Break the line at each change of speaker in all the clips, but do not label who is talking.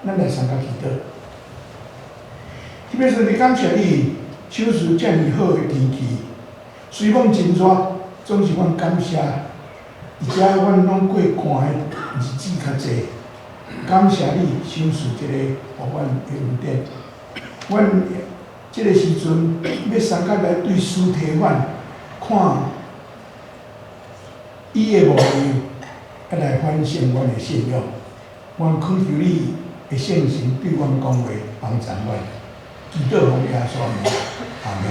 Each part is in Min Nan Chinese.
咱來相佮祈禱。彼個時陣，感謝你，賞賜遮爾好的天氣，雖講真熱，總是阮感謝。而且阮攏過寒的日子較濟，感謝你賞賜這個予阮的恩典。阮這個時陣欲相佮來對司提反看伊的模樣，啊來反省阮的信仰。阮懇求你的聖神對阮講話，幫助阮。祈禱奉耶穌名，阿門。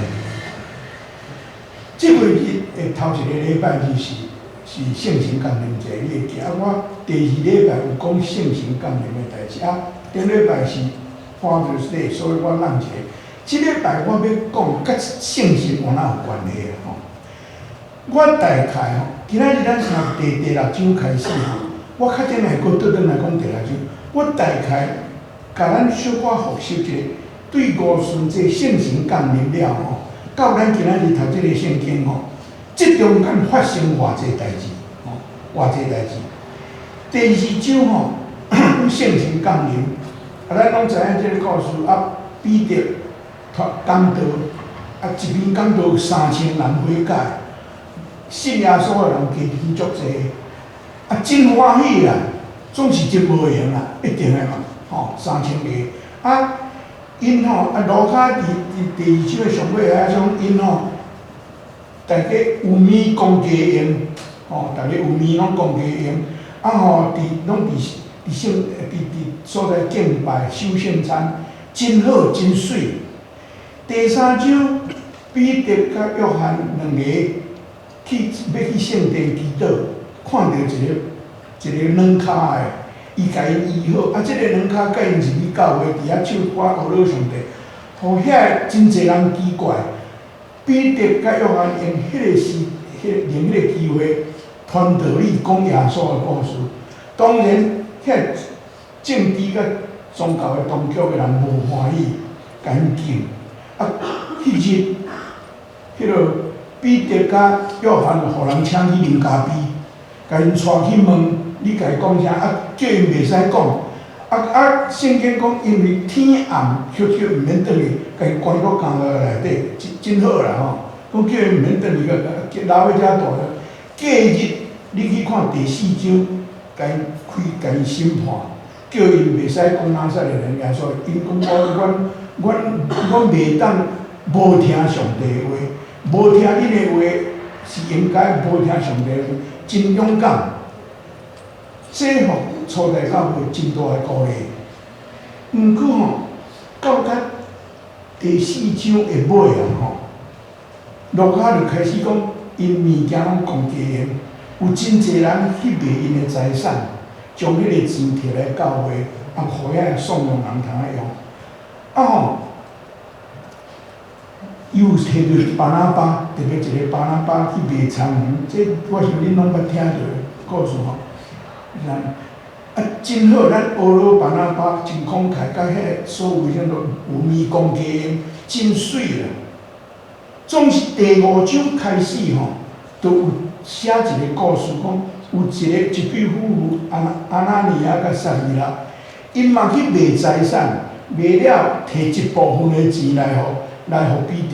這月日的頭一个禮拜日是聖神降臨節，你會記？啊，我第二禮拜有講聖神降臨的代誌，啊，頂禮拜是 Father's Day，所以我落一個。這禮拜我欲講佮聖神有哪有關係啊？吼，我大概吼，今仔日咱是從第六章開始吼，我較早會閣倒轉來講第六章，我大概共咱小可復習一下，對五旬節聖神降臨了吼，到咱今仔日讀這个聖經吼，這中間發生偌濟代誌，吼，偌濟代誌。第二章吼，聖神降臨，啊，咱攏知影這个故事啊，彼得講道，啊，一篇講道3000人悔改，信耶穌的人加去足濟，啊，真歡喜啦，總是真無閒啦，一定的嘛，吼，3000個，啊，𪜶吼，啊，路加佇第二章的上尾遐種，𪜶吼，大家有物講加用，吼，逐家有物攏講加用，啊吼，佇攏佇佇聖佇佇所在敬拜守聖餐，真好真媠。第三章，彼得佮約翰兩个去欲去聖殿祈禱，看著一个一个軟跤的，伊共𪜶醫好，啊，這个軟跤佮𪜶入去教會，佇遐唱歌呵咾上帝，予遐真濟人奇怪。彼得佮約翰用彼个時，彼用彼个機會傳道理，講耶穌的故事。當然，遐政治佮宗教的當局的人無歡喜，共𪜶禁。啊，彼日，彼个彼得佮約翰予人請去啉咖啡，共𪜶帶去問，你共伊講啥？啊，叫𪜶袂使講。啊啊，聖經講，因為天暗，悄悄毋免轉去，共伊關到監獄內底，真真好啦吼。講叫𪜶毋免轉去，閣留喺遮大。隔日你去看第四章，共𪜶開共𪜶審判，叫𪜶袂使講拿撒勒人耶穌。𪜶講我阮阮阮袂當無聽上帝的話，無聽恁的話是應該無聽上帝的話，真勇敢。這予初代教會真大的鼓勵。毋過吼，到較第四章的尾啊吼，路加就開始講，𪜶物件攏講加用，有真濟人去賣𪜶的財產，將彼個錢提來教會，啊，予遐送養人通來用。啊吼，伊有提著巴拿巴，特別一個巴拿巴去賣田園，這我想恁攏捌聽著故事吼。啊，真好，咱呵咾巴拿巴真慷慨，佮彼个所謂叫做有物講加用，真媠啦。總是第五章開始吼，就有寫一個故事，講有一個一對夫婦，亞拿尼亞佮撒非喇，𪜶嘛去賣財產，賣了提一部分的錢來予彼得。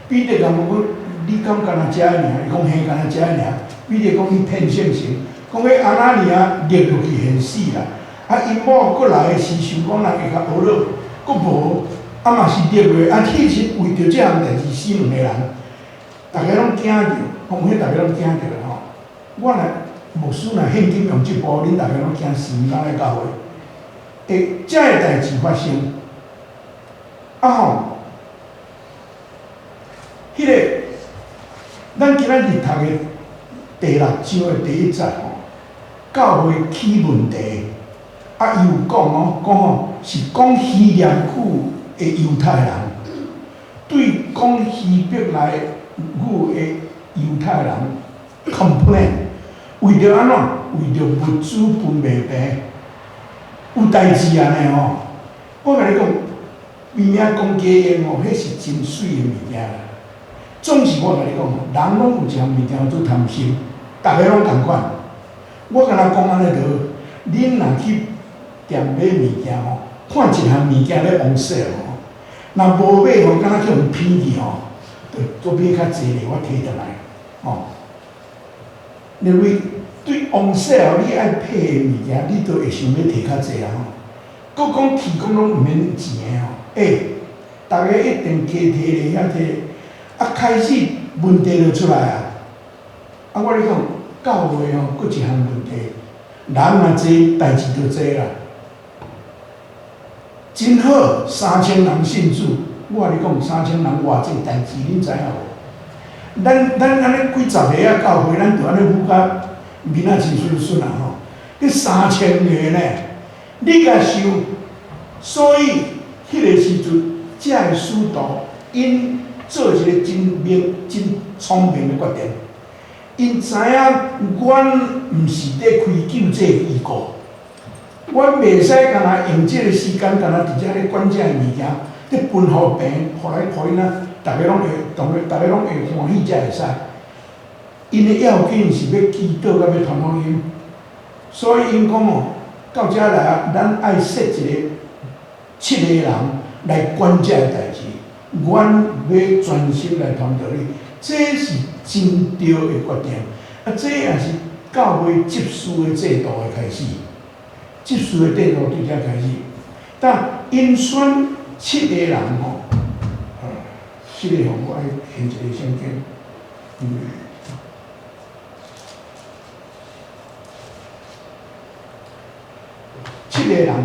彼得共問講：你敢干焦這爾？伊講嘿，干焦這爾。彼得講你騙聖神，講彼亞拿尼亞捏落去現死啦。啊，𪜶某閣來的時，想講人會較呵咾，閣無，啊嘛是捏落。啊，彼時為著這項代誌死兩個人，逐家攏驚著，講彼逐家攏驚著吼。我若牧師若現今用這步，恁逐家攏驚死，毋敢來教會。會這个代誌發生，啊吼，彼个咱今仔日讀的第六章的第一節吼，教會起問題，啊，伊有講哦，講吼是講希臘語的猶太人，對講希伯來語的猶太人 complain，為著按怎？為著物資分袂平，有代誌按呢吼。我共你講，物件講加用吼，彼是真媠的物件啦。總是我共你講，人攏有一項物件做貪心，逐个攏仝款。我敢若講按呢就好，恁若去店買物件吼，看一項物件咧往 sale 吼，若無買吼，敢若去予騙去吼，就閣買較濟咧，我提轉來，吼。因為對往 sale 你愛配的物件，你都會想欲提較濟啊吼。閣講提講攏毋免錢的吼，欸，逐家一定加提咧遐提，啊開始問題就出來啊。啊，我咧講教會吼，閣一項問題，人若濟，代誌就濟啦。真好，3000人信主，我共你講，三千人偌濟代誌，恁知影無？咱按呢幾十个啊教會，咱就按呢舞甲面仔真順順啊吼。彼3000個呢，你共想，所以彼个時陣，遮个使徒𪜶做一个真明、真聰明的決定。𪜶知影，阮毋是咧開救濟機構，阮袂使干焦用這个時間，干焦佇遮咧管遮个物件，咧分予病，予來予𪜶啊，逐家攏會當然，逐家攏會歡喜才會使。𪜶的要緊是欲祈禱佮欲傳福音，所以𪜶講哦，到遮來啊，咱愛設一个七个人來管這个代誌，阮欲專心來傳道理，這是真對的決定。啊，這也是教會執事的制度的開始，執事的制度對遮開始。但𪜶選七個人吼，七個吼，我愛現一个聖經，七個人吼，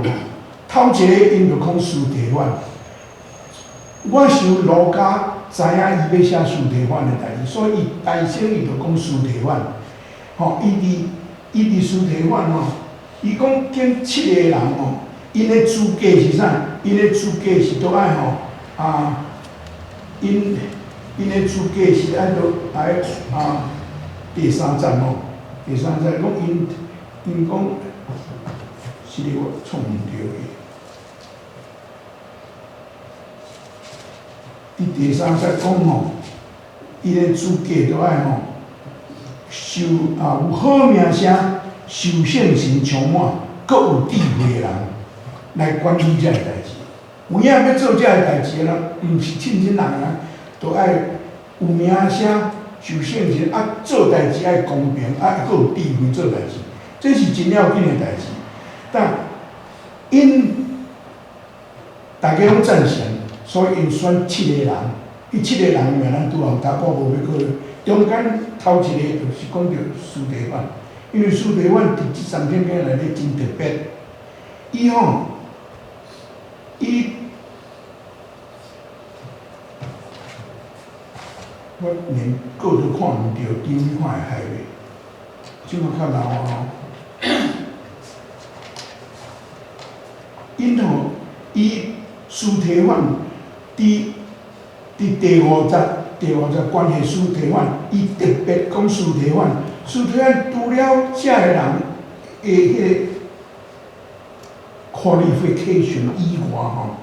頭一个𪜶就講司提反。我想路加知影伊欲寫司提反的代誌，所以伊開先伊就講司提反。吼，伊佇司提反吼，伊講揀七個人吼，𪜶的資格是啥？𪜶的資格是都愛吼啊，𪜶的資格是愛都愛啊，第三節吼，第三節講𪜶講，是咧我創毋著去。佇第三節講吼，伊的資格都愛吼，受啊有好名聲、受聖神充滿、閣有智慧的人來管理這个代誌。有影欲做這个代誌的人，毋是凊凊人啊，都愛有名聲、受聖神啊，做代誌愛公平啊，閣有智慧做代誌，這是真要緊的代誌。但𪜶逐家攏贊成，所以𪜶選七個人，彼七個人名咱拄仔有讀，我無欲閣。中間頭一個就是講著司提反，因為司提反佇這三篇經內底真特別。伊吼，伊，我連稿都看毋著，張你看會害袂？這馬較老啊。𪜶吼，伊司提反佇第五節關係司提反，伊特別講司提反，司提反除了遮个人的彼個 qualification 以外吼，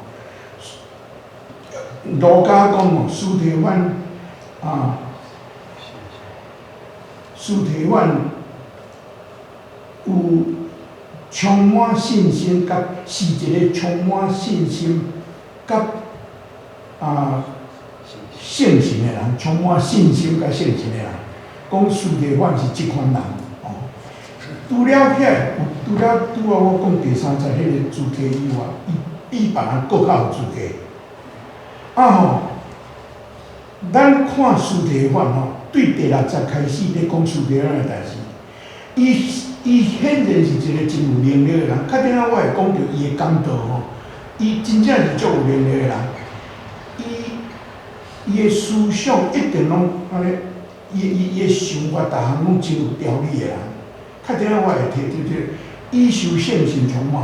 路加講吼，司提反啊，司提反有充滿信心，佮是一個充滿信心，佮啊聖神的人，充滿信心佮聖神的人，講司提反是這款人哦。除了遐，除了拄仔我講第三節彼個資格以外，伊比別人閣較有資格。啊吼，咱看司提反吼，對第六節開始咧講司提反的代誌，伊顯然是一個真有能力的人。較頂仔我會講著伊的講道吼，伊真正是足有能力的人。伊的思想一定攏按呢，伊的想法，逐項攏真有條理的人。較頂仔我會提著這個，伊受聖神充滿，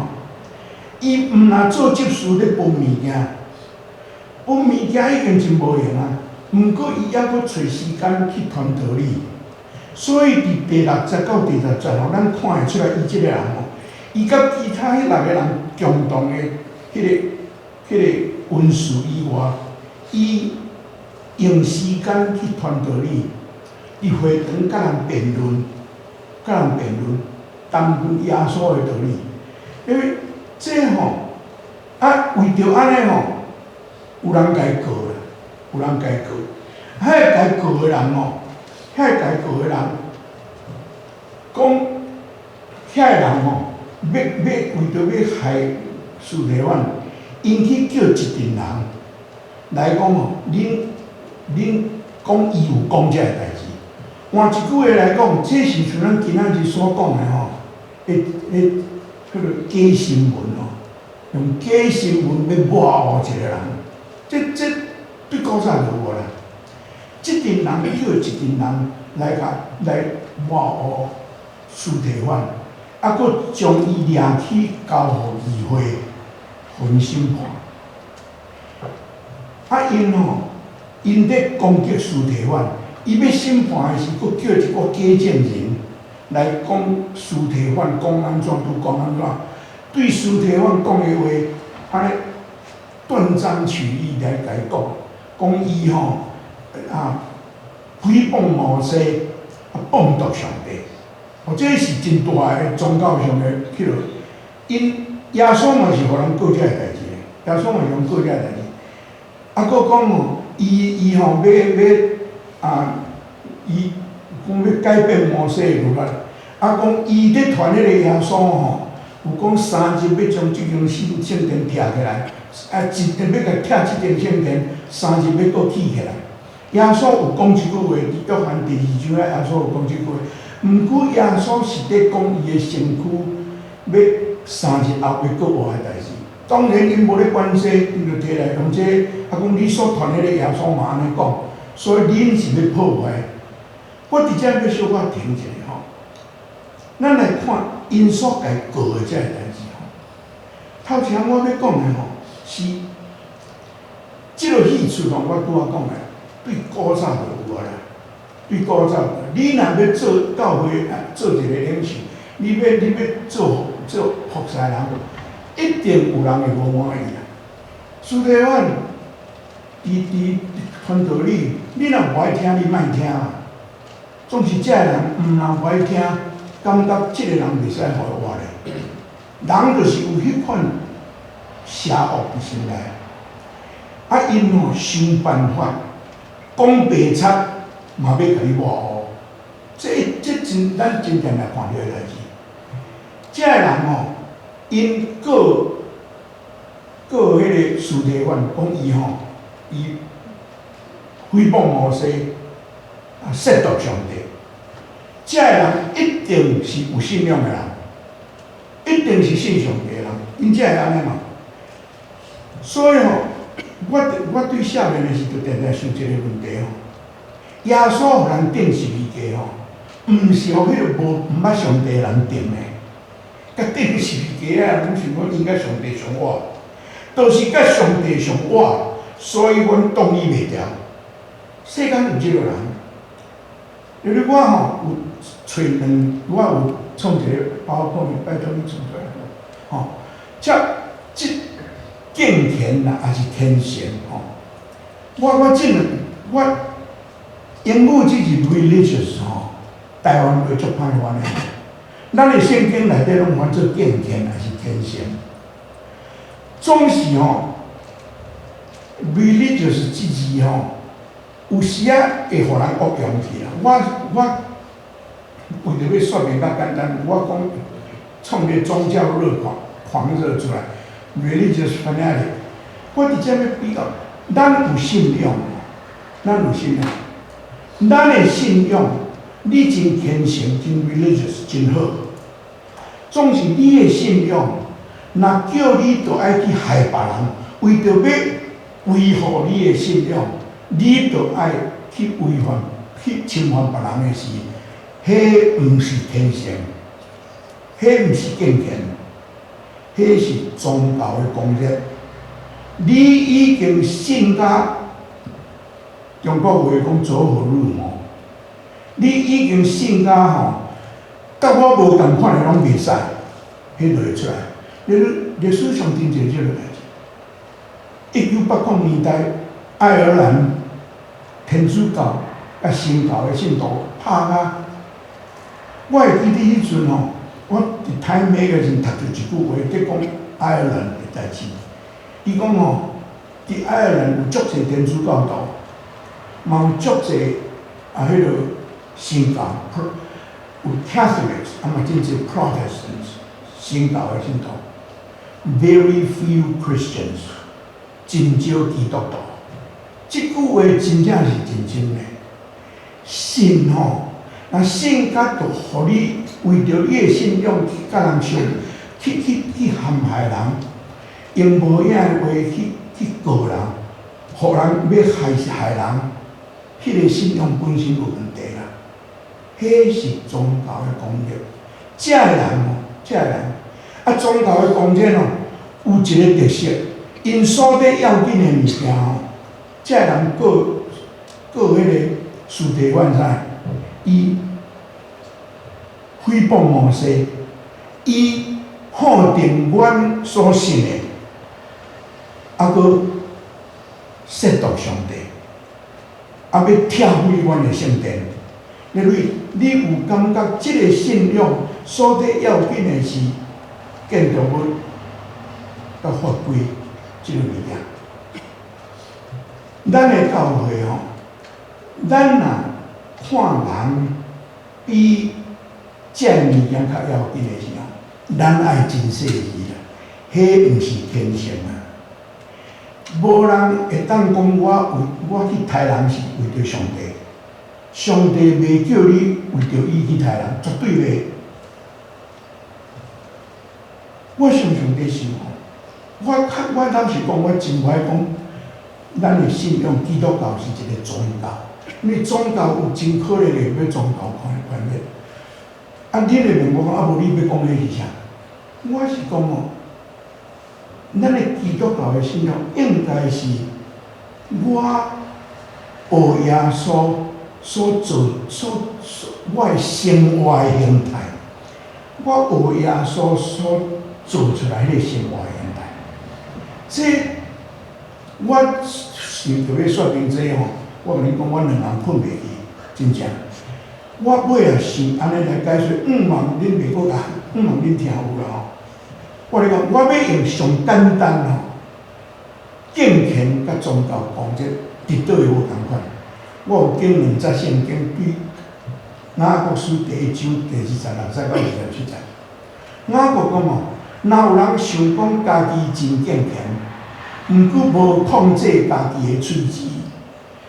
伊毋若做執事咧分物件，分物件已經真無閒啊。毋過伊猶閣揣時間去傳道理，所以佇第六節到第十節吼，咱看會出來，伊這個人吼，伊佮其他彼六個人共同的彼個恩賜以外，伊用時間去傳道理，佇會堂佮人辯論，佮人辯論，談論耶穌的道理。因為這吼，啊，為著按呢吼，有人共伊告啦，有人共伊告，彼个共伊告的人吼，彼个共伊告的人，講遐个人吼，欲欲為著欲害司提反，𪜶去叫一陣人來講吼，恁恁講伊有講這个代誌。換一句話來講，這是像咱今仔日所講的吼，彼彼彼个假新聞吼，用假新聞欲抹烏一個人，這這對古早就有啦。這陣人叫一陣人來共來抹烏司提反，啊，閣將伊掠去交予議會，予𪜶審判。啊，𪜶吼，𪜶咧攻擊司提反，伊欲審判的時，閣叫一個假證人來講司提反講按怎，拄講按怎，對司提反講的話，按呢斷章取義來共伊講，講伊吼啊誹謗摩西，啊謗讟上帝，哦，這是真大的宗教上的彼落。𪜶耶穌嘛是予人告這个代誌的，耶穌嘛是予人告這个代誌。啊，閣講吼，伊伊吼欲欲啊，伊講欲改變摩西的律法，啊，講伊咧傳彼個耶穌吼，有講3日欲將這間聖聖殿拆起來，啊，一欲共拆這間聖殿，三日欲閣起起來。耶穌有講這句話，佇約翰第二章啊，耶穌有講這句話。毋過耶穌是咧講伊的身軀欲3日後欲閣活的代誌。當然，𪜶無咧管這，𪜶就提來用這，啊，講你所傳彼個耶穌嘛按呢講，所以恁是欲破壞。我佇遮欲小可停一下吼，咱來看𪜶所共伊告的這个代誌吼。頭前我欲講的吼是，這个戲出吼，我拄仔講的，對古早就有啊啦，對古早，你若欲做教會做一個領袖，你欲你欲做做服侍人，一定有人會無滿意啦。司提反，佇佇傳道理，你若無愛聽，你莫聽啊。總是這个人毋若無愛聽，感覺這個人袂使予伊活咧。人就是有彼款邪惡佇心內，啊，𪜶吼想辦法講白賊嘛欲共你抹烏。這這真咱真定定看著的代誌。這个人吼，𪜶告告彼個司提反，講伊吼，伊誹謗摩西，啊，褻瀆上帝。這个人一定是有信仰的人，一定是信上帝的人，𪜶才會按呢嘛。所以吼，我我對下面的時就定定想一個問題吼：耶穌予人釘十字架吼，毋是予彼个無毋捌上帝的人釘的。共釘十字架啊，攏想講𪜶佮上帝相倚，就是佮上帝相倚，所以阮擋伊袂牢。世間有這個人，因為我吼有揣兩，我有創一個包括拜託你創出來吼。這這敬虔啦，抑是虔誠吼。我我這我英語這字 religious 吼，台灣話足歹翻的。咱的聖經內底攏翻做敬虔，抑是虔誠，總是吼 religious 這字吼，有時仔會予人惡用去啦。我我為著欲說明較簡單，我講創個宗教熱狂狂熱出來，religious fanatic。我佇遮欲比較，咱有信仰，咱有信仰，咱的信仰，你真虔誠，真 religious，真好。總是你的信仰，若叫你著愛去害別人，為著欲維護你的信仰，你著愛去違反、去侵犯別人的時，彼毋是虔誠，彼毋是敬虔，彼是宗教的狂熱。你已經信甲中國話講走火入魔，你已經信甲吼，佮我無仝款的攏袂使，彼就會出來。歷歷史上真濟這個代誌。1980年代，愛爾蘭天主教佮新教的信徒拍甲，我會記得彼陣吼，我佇 Time Magazine 讀著一句話，佇講愛爾蘭的代誌。伊講吼，佇愛爾蘭有足濟天主教徒，嘛有足濟啊，彼个新教，有 Catholics，啊嘛真濟 Protestants，新教的信徒。Very few Christians，真少基督徒。這句話真正是真真的。信吼，若信甲著予你為著你的信仰去佮人相，去陷害人，用無影的話去告人，予人欲害害人，彼个信仰本身有問題啦。彼是宗教的攻擊。這个人哦，這个人，啊，宗教的攻擊哦，有一个特色，𪜶所咧要緊的物件吼，這个人告告彼个司提反啥？伊誹謗摩西，伊否定阮所信的，啊，閣褻瀆上帝，啊，欲拆毀阮的聖殿。因為你有感覺這个信仰所咧要緊的是建築物佮法規這个物件。咱的教會吼，咱若看人比這个物件較要緊的時候，咱愛真細膩啦，彼毋是虔誠啊。無人會當講我為我去刣人是為著上帝，上帝袂叫你為著伊去刣人，絕對袂。我常常佇想吼，我較我老實講，我真無愛講，咱的信仰基督教是一個宗教，因為宗教有真可能會欲宗教寬寬滅。啊，恁會問我講，啊無你欲講彼是啥？我是講哦，咱的基督教的信仰應該是我學耶穌所做所所我的生活的形態，我學耶穌所做出來彼个生活形態。這我想著欲說明這吼，我共恁講，我兩昏睏袂去，真正。我尾仔想按呢來解說，毋望恁袂閣共，毋望恁聽有啦吼。我咧講，我欲用上簡單吼，敬虔佮宗教講這佇佗位無仝款。我有揀兩節聖經，對雅各書第一章第26到27節。雅各講哦，若有人想講家己真敬虔，毋過無控制家己的喙舌，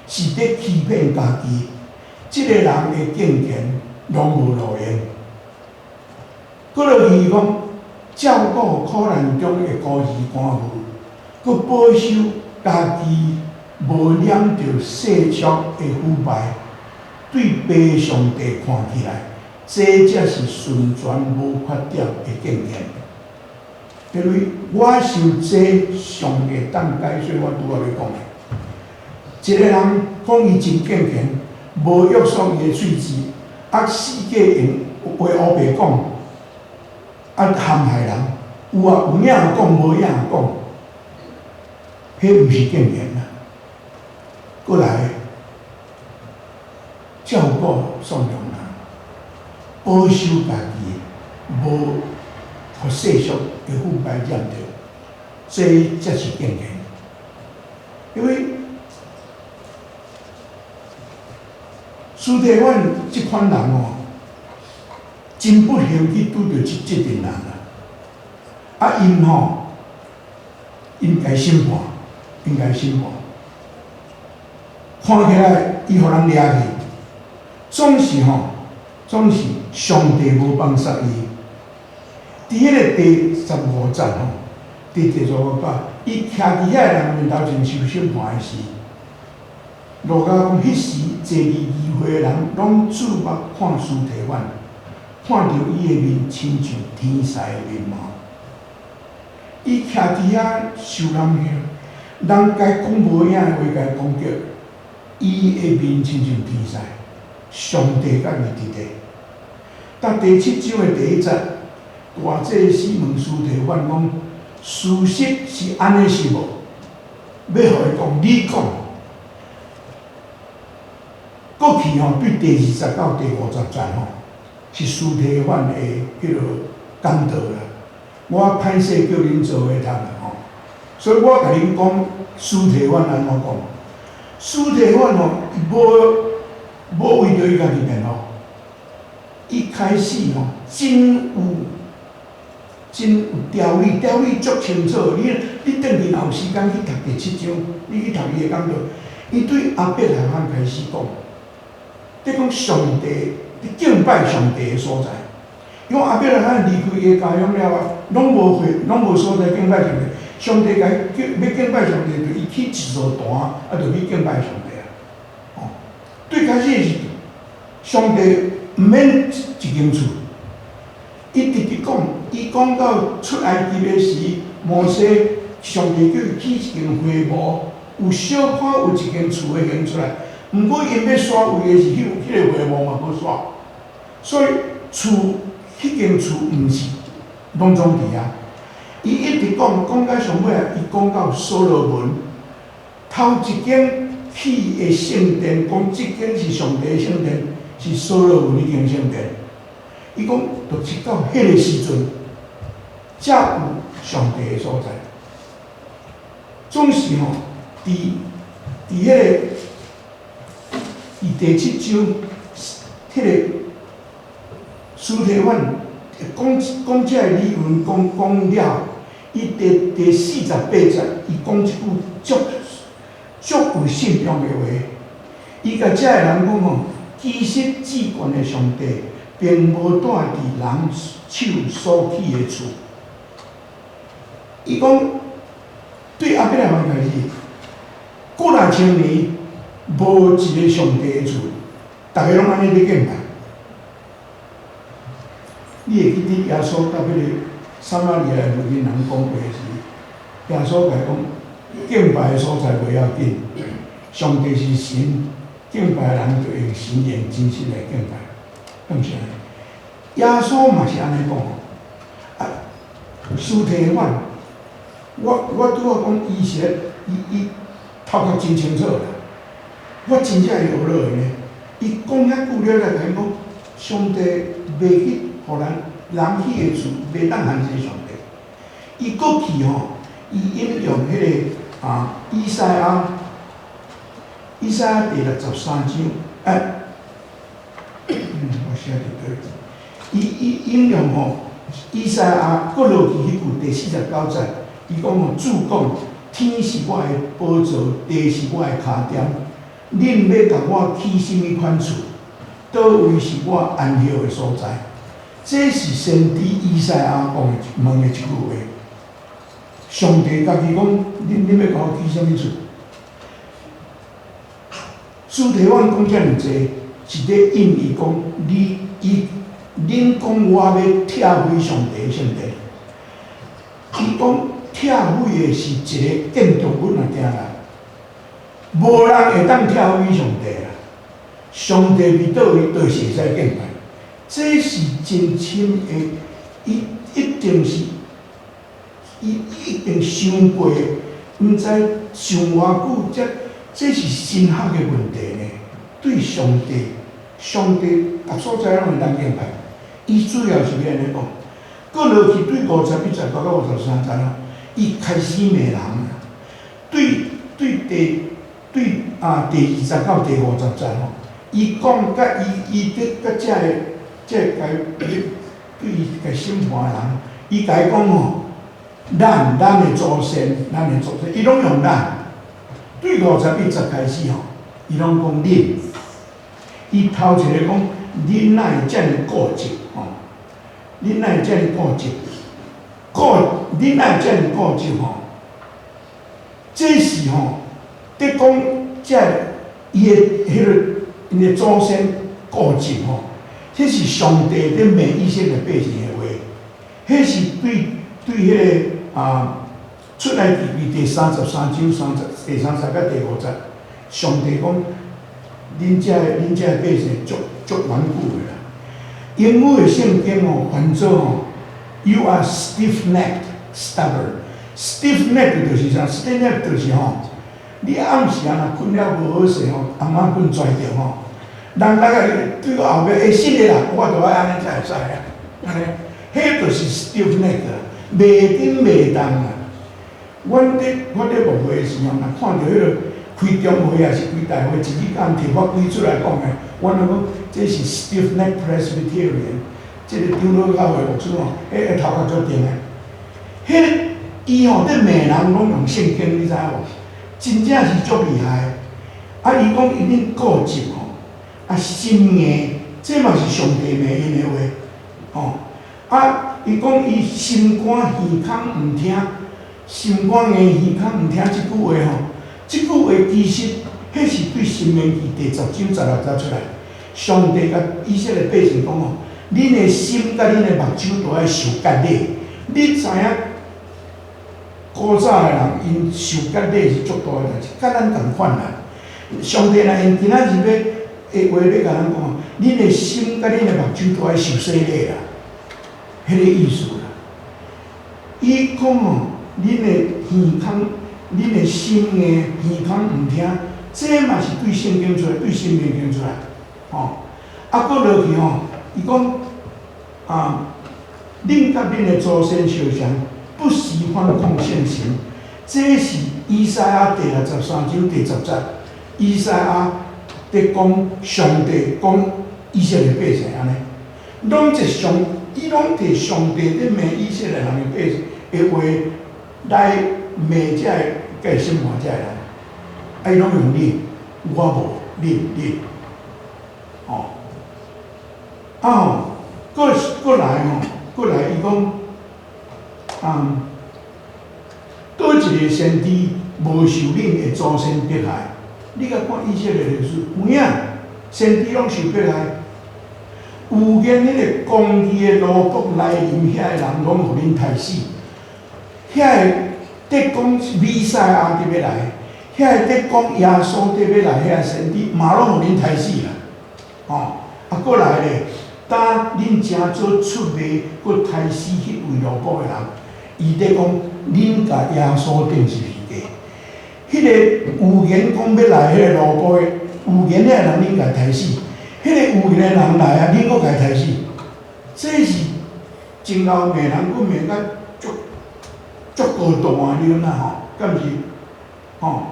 是佇欺騙家己。這个人的敬虔攏無路用。閣落去伊講，照顧苦難中的孤兒寡婦，閣保守家己無染著世俗的腐敗，對父上帝看起來，這才是純全無缺點的敬虔。因為我想這上會當解說我拄仔欲講的，一個人講伊真敬虔，無約束伊的喙舌，啊，四界用話烏白講，啊，陷害人，有啊，有影講，無影講，彼毋是敬虔啊。閣來照顧喪良人，保守家己，無予世俗的腐敗染著，這才是敬虔。因為司提反這款人哦，真不幸去拄著這陣人啦。啊，𪜶吼，應該審判，應該審判。看起來伊予人掠去，總是吼，總是上帝無放殺伊。佇彼个第十五節吼，佇第十五節，伊徛佇遐个人面頭前受審判的時，路加講，彼時坐佇議會的人攏注目看司提反，看著伊的面親像天使的面貌。伊徛佇遐受人刑，人共講無影的話共攻擊，伊的面親像天使，上帝佮伊佇咧。到第七章的第一節，大祭司問司提反講：事實是按呢是無？欲予伊講，你講。過去吼，對第20到第50節吼，是司提反的彼个講道啦。我歹勢叫恁做伙讀啦吼，所以我共恁講司提反按怎講？司提反吼，伊無為著伊家己辯護，伊開始吼真有條理，條理足清楚。你轉去若有時間去讀第七章，你去讀伊的講道，伊對亞伯拉罕開始講，佇講上帝，佇敬拜上帝的所在。因為亞伯拉罕離開伊的家鄉了後，攏無回，攏無所在敬拜上帝。上帝共伊叫欲敬拜上帝，就伊起一座壇，啊，就去敬拜上帝啊。哦，對開始是上帝毋免一間厝，伊直直講，伊講到出埃及的時，摩西上帝叫伊起一間會幕，有小可有一間厝的形出來。毋過𪜶欲徙位的時，彼個會幕嘛無徙，所以厝彼間厝毋是攏總佇遐。伊一直講講到上尾啊，伊講到所羅門頭一間起的聖殿，講這間是上帝的聖殿，是所羅門彼間聖殿。伊講，就是到彼个時陣，才有上帝的所在。總是吼，佇彼个佇第七章，彼个司提反講講這个理論講講了，伊第48節，伊講一句足足有信仰的話。伊共遮个人講吼，其實至懸的上帝並無蹛佇人手所起的厝。伊講對亞伯拉罕開始，幾若千年無一个上帝的厝，逐家攏按呢咧敬拜。你會記得耶穌佮彼个撒瑪利亞的婦人講話時，耶穌共伊講，敬拜的所在袂要緊，上帝是神，敬拜的人就用神用真實來敬拜，敢毋是按呢？耶穌嘛是按呢講，啊，司提反，我拄仔講伊是伊頭殼真清楚啦，我真正會學落來呢。伊講遐久了，來共伊講，上帝袂去予咱人起的厝，袂當限制上帝。伊閣去吼，伊引用彼个啊，以賽亞，以賽亞第63章，哎，我寫佇佗？伊引用吼，以賽亞閣落去彼句第49節，伊講吼，主講，天是我的寶座，地是我的跤墊，恁欲共我起啥物款厝？佗位是我安歇的所在？這是先知以賽亞講的問的一句話。上帝家己講，恁欲共我起啥物厝？司提反講遮爾濟，是咧應伊講，你伊恁講我欲拆毀上帝的聖殿。伊講拆毀的是一个建築物爾啦，無人會當拆毀上帝啦。上帝佇佗位，就是會使敬拜。這是真深的，伊一定是，伊一定想過，毋知想偌久，這是神學的問題呢。對上帝，上帝逐所在攏會當敬拜。伊主要是欲按呢講，閣落去對51節到53節哦，伊開始罵人啊。對啊，第20到第50節吼，伊講佮伊伊佇佮遮个這個對伊共審判的人，伊共伊講吼，咱的祖先，咱的祖先，伊攏用咱。對51節開始吼，伊攏講恁。伊頭一个講，恁哪會遮爾固執吼？恁哪會遮爾固執？恁哪會遮爾固執吼？這是吼，佇講這伊的彼个𪜶的祖先固執吼，這是上帝佇罵以色列百姓的話，彼是對彼个啊出埃及記第33章第30到第5節，上帝講，恁遮百姓足足頑固的啦。英語的聖經吼翻做吼，You are stiff-necked, stubborn. Stiff-necked 就是啥？Stiff-necked 就是吼，你暗時啊若睏了無好勢吼，翁仔睏跩著吼，人大概對我後壁會信的啦，我就愛按呢才會使啊，按呢，彼就是 stiff neck 啦，袂振袂動啊。阮佇牧會的時候，若看著彼个開中會抑是開大會，一日間提法幾出來講的，阮攏講這是 stiff neck Presbyterian，這个長老教會牧師吼，彼个頭殼足定的。彼伊吼佇罵人攏用聖經，你知影無？真正是足厲害。啊，伊講𪜶恁固執吼，啊心硬，這嘛是上帝罵𪜶的話，吼。啊，伊講伊心肝耳空毋聽，心肝硬耳空毋聽這句話吼，這句話其實彼是對申命記第10章16節出來。上帝共以色列百姓講吼，恁的心佮恁的目睭都愛受割禮。你知影古早的人𪜶受割禮是足大的代誌，佮咱仝款啦。上帝若用今仔日欲的話欲共咱講，恁的心佮恁的目睭都愛受洗禮啦，彼个意思啦。伊講吼，恁的耳空，恁的心硬，耳空毋聽，這嘛是對聖經出來，對申命記出來，吼。啊，閣落去吼，伊講啊，恁佮恁的祖先相像，不喜歡抗聖神，這是以賽亞第63章第10節。以賽亞佇講上帝講以色列百姓按呢，攏一上，伊攏提上帝佇罵以色列人的百姓的話來罵這个共審判這个人，啊，伊攏用恁，我無，恁恁，吼，啊吼，閣閣來吼，閣來伊講，啊，佗一个先知無受恁的祖先迫害？你共看以色列歷史，有影，先知攏受迫害。預言彼个公義的奴僕來臨，遐個人攏予恁刣死。遐个佇講彌賽亞佇欲來，遐個佇講耶穌佇欲來，遐個先知嘛攏予恁刣死啦。吼，啊，閣來咧，當恁誠早出賣，閣刣死彼位奴僕的人，伊佇講恁共耶穌釘十字架。彼个預言講欲來彼個奴僕的預言彼個人，恁共刣死；彼个預言的人來啊，恁閣共刣死。這是真𠢕罵人，閣罵甲足足高大的啦吼，敢毋是？吼，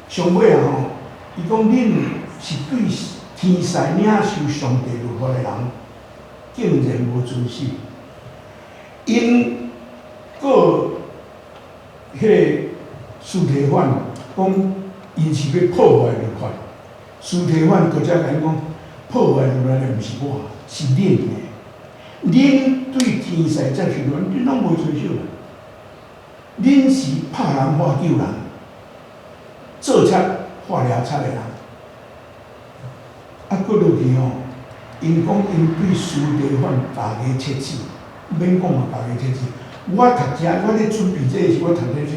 上尾啊吼，伊講恁是對天使領受上帝律法的人，竟然無遵守。𪜶閣彼个司提反講，𪜶是欲破壞律法。司提反閣再共𪜶講，破壞律法的毋是我，是恁的。恁對天使接受律法，恁攏無遵守。恁是拍人喝救人，做賊喝掠賊的人。啊，閣落去吼，𪜶講𪜶對司提反咬牙切齒，免講嘛咬牙切齒。我讀遮，我咧準備這个時，我讀這書。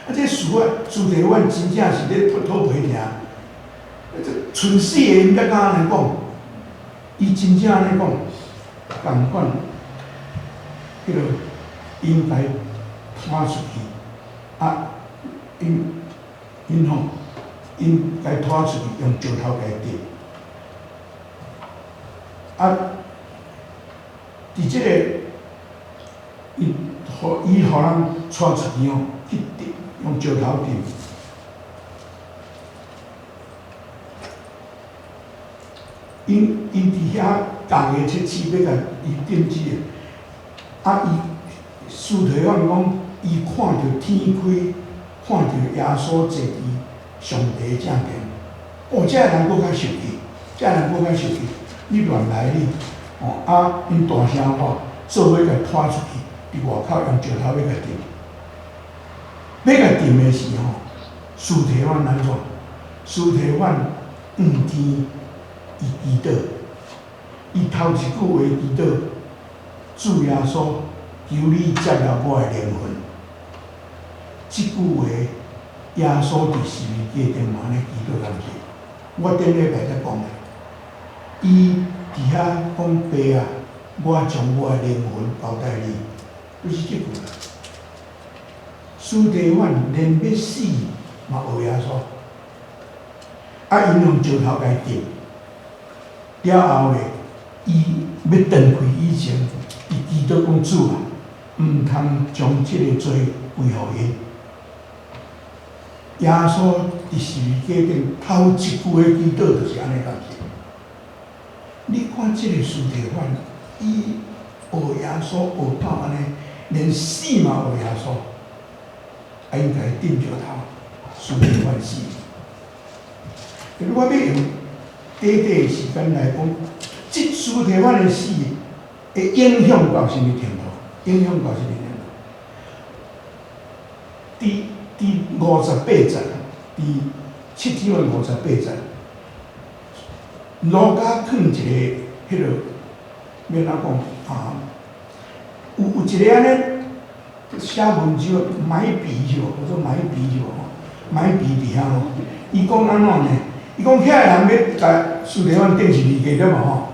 啊，這司提反真正是咧吐吐皮聽，這賰死的𪜶才敢按呢講，伊真正按呢講，仝款，彼个應該拖出去，啊，𪜶𪜶吼，𪜶共拖出去，用石頭共釘。啊，佇這个，伊予伊予人帶出去吼，去釘，用石頭釘。𪜶𪜶佇遐咬牙切齒，欲共伊釘死的。啊，伊司提反講，伊看著天開，看著耶穌坐佇上帝正邊。哦，這个人閣較生氣，這个人閣較生氣。你亂來你，哦啊！𪜶大聲喊，做伙共拖出去，佇外口用石頭欲共釘。欲共釘的時吼，司提反按怎？司提反向天，伊祈禱，伊頭一句話祈禱：主耶穌，求你接納我的靈魂。這句話，耶穌佇十字架頂嘛按呢祈禱，敢毋是？我頂禮拜才講的。伊佇遐講爸啊，我將我的靈魂交代你，就是這句啦。司提反連欲死嘛學耶穌，啊，𪜶用石頭共釘，了後咧，伊欲斷氣以前，伊祈禱講主啊，毋通將這个罪歸予𪜶。耶穌佇十字架頂頭一句的祈禱就是按呢敢是？你看這个司提反，伊學耶穌學到按呢，連死嘛學耶穌，啊，𪜶共伊釘石頭，司提反死。我欲用短短的時間來講，這司提反的死會影響到啥物程度？影響到啥物程度？佇58節，佇七章的五十八節，路加囥一个彼个，欲按怎講啊？有一个按呢寫文章埋筆是無？叫做埋筆是無？埋筆佇遐吼，伊講按怎呢？伊講遐个人欲共司提反釘十字架對無吼？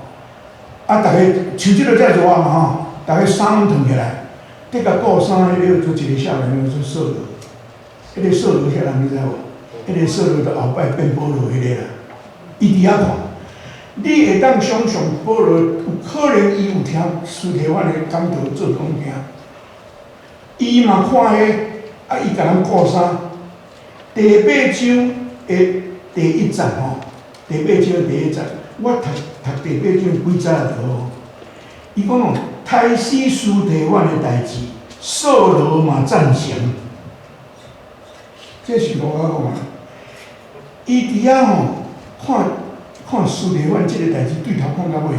啊，逐个像這个遮熱嘛吼，逐个衫攏脫起來，佇共顧衫彼个就一个少年叫做掃羅，彼个掃羅啥人你知無？彼个掃羅就後擺變保羅彼个啦，伊佇遐看，你會當想像保羅有可能伊有聽司提反的講道做講聽，伊嘛看彼，啊，伊共人顧衫，第八章的第一節吼，第八章第一節，我讀讀第八章幾節就好。伊講哦，刣死司提反的代誌，掃羅嘛贊成。這是路加講的。伊佇遐吼看看司提反這个代誌，對頭看到尾，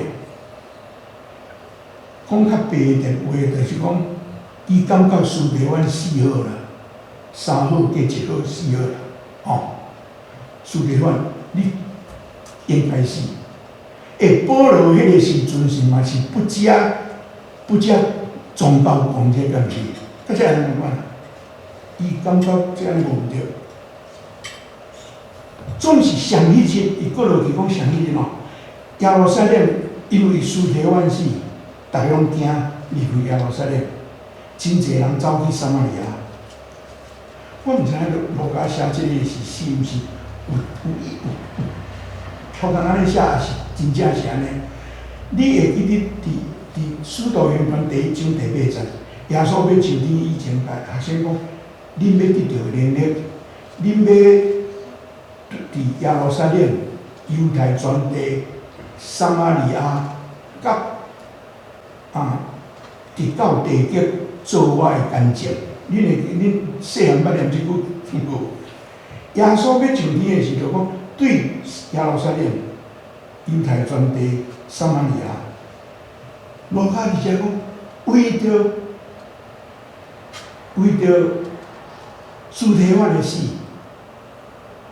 講較白一點話，就是講，伊感覺司提反死好啦，三好加一好死好啦，吼。司提反，你應該死。欸，保羅彼个時陣是嘛是不加不加宗教講這敢是？佮這人仝款，伊感覺這按呢無毋對。總是上彼日，伊過落去講上彼日吼，耶路撒冷因為司提反死，逐家攏驚離開耶路撒冷，真濟人走去撒瑪利亞。我毋知影路加寫這個是毋是有有意有有，偷工按呢寫，抑是真正是按呢？你會記得佇使徒行傳第一章第八節，耶穌欲上天以前，共學生講：恁欲得著能力，恁欲佇耶路撒冷、猶太全地、撒瑪利亞，佮啊，直到地極做我的見證。恁會恁細漢捌念這句聽過？耶穌欲上天的時就講，對耶路撒冷、猶太全地、撒瑪利亞，路加佇遮講，為著司提反的死，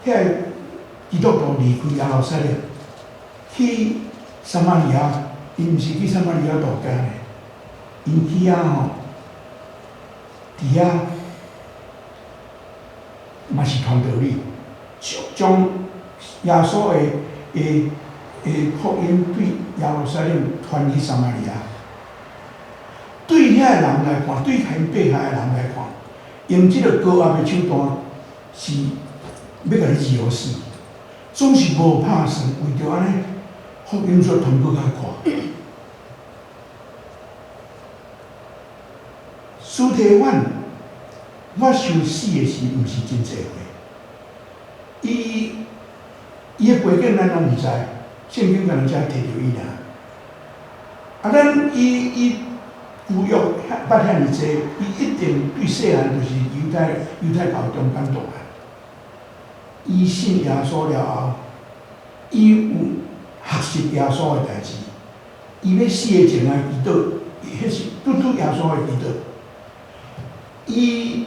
遐个基督徒離開耶路撒冷，去撒瑪利亞，𪜶毋是去撒瑪利亞度假呢，𪜶去遐吼，佇遐嘛是傳道理，將耶穌的福音對耶路撒冷傳去撒瑪利亞。對遐个人來看，對𪜶迫害的人來看，用這个高壓的手段是欲共你治予死，總是無拍算，為著按呢，福音煞傳閣較快。司提反，我想死的時毋是真濟歲，伊的背景咱攏毋知，聖經敢若才提著伊爾。啊，咱伊伊舊約遐捌遐爾濟，伊一定對細漢就是猶太教中間大漢。伊信耶穌了後，伊有學習耶穌的代誌，伊欲死的前來祈禱，彼是拄拄耶穌的祈禱。伊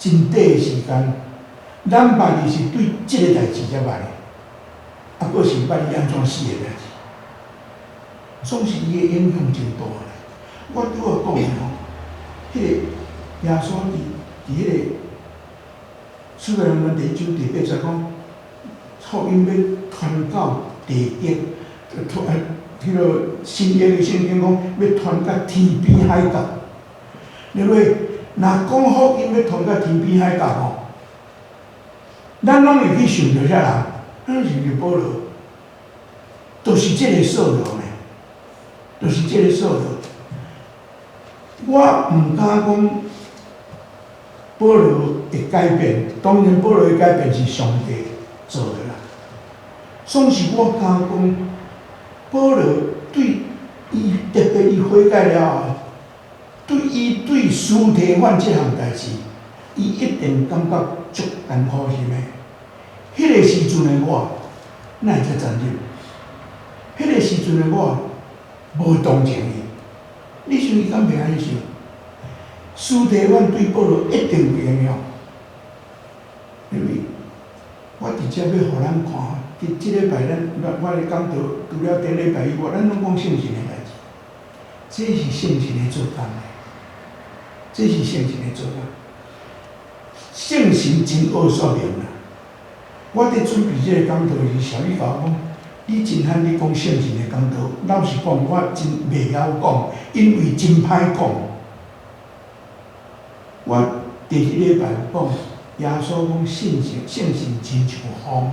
真短的時間，咱捌伊是對這个代誌才捌的，啊，閣是捌伊按怎死的代誌，總是伊的影響真大咧。我拄仔講的吼，彼个耶穌佇彼个使徒行傳第一章第八節講，福音欲傳到地極，傳彼个新約的聖經講欲傳到天邊海角。因為若講福音欲傳到天邊海角吼，咱攏會去想著啥人？咱想著保羅。就是這個掃羅呢，就是這個掃羅。我毋敢講保羅會改變，當然保羅的改變是上帝做的啦。總是我敢講，保羅對伊特別伊悔改了後，對伊對司提反這項代誌，伊一定感覺足艱苦心的。彼個時陣的我，哪會遮殘忍？彼個時陣的我無同情伊，你想伊敢袂按呢想？司提反對保羅一定有影響，因為我直接欲予咱看，佇這禮拜咱我咧講道，除了頂禮拜以外，咱攏講聖神的代誌，這是聖神的做工的，這是聖神的做工。聖神真愛說明啦。我佇準備這個講道時，小玉共我講，你真罕咧講聖神的講道，老實講，我真袂曉講，因為真歹講。我第一禮拜有講，耶穌講聖神，聖神親像風，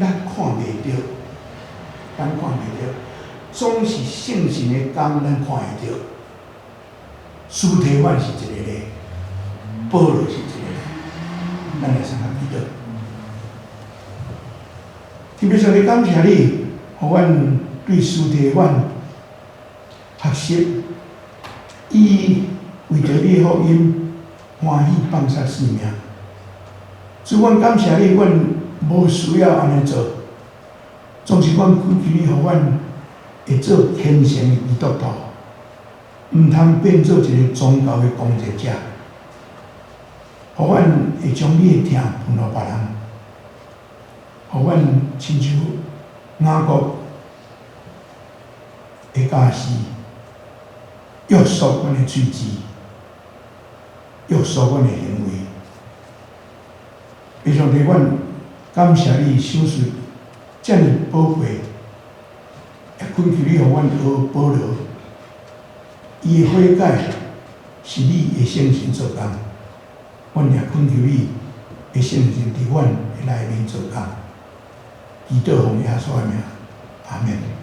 咱看袂著，咱看袂著，總是聖神的工，咱看會著。司提反是一個例，保羅是一個例，咱來先來祈禱。天父上帝，感謝你，予阮對司提反學習，伊為著你的福音歡喜放捨性命。主，阮感謝你，阮無需要按呢做，總是阮懇求你，予阮會做虔誠的基督徒，毋通變做一個宗教的工作者，予阮會將你的疼分予別人，予阮親像雅各的教示，約束阮的喙舌，約束阮的行為。上帝，阮感謝你賞賜遮爾寶貴，也懇求你予阮學保羅，伊的悔改是你的聖神做工，阮也懇求你的聖神佇阮的內面做工。祈禱奉耶穌的名，阿門。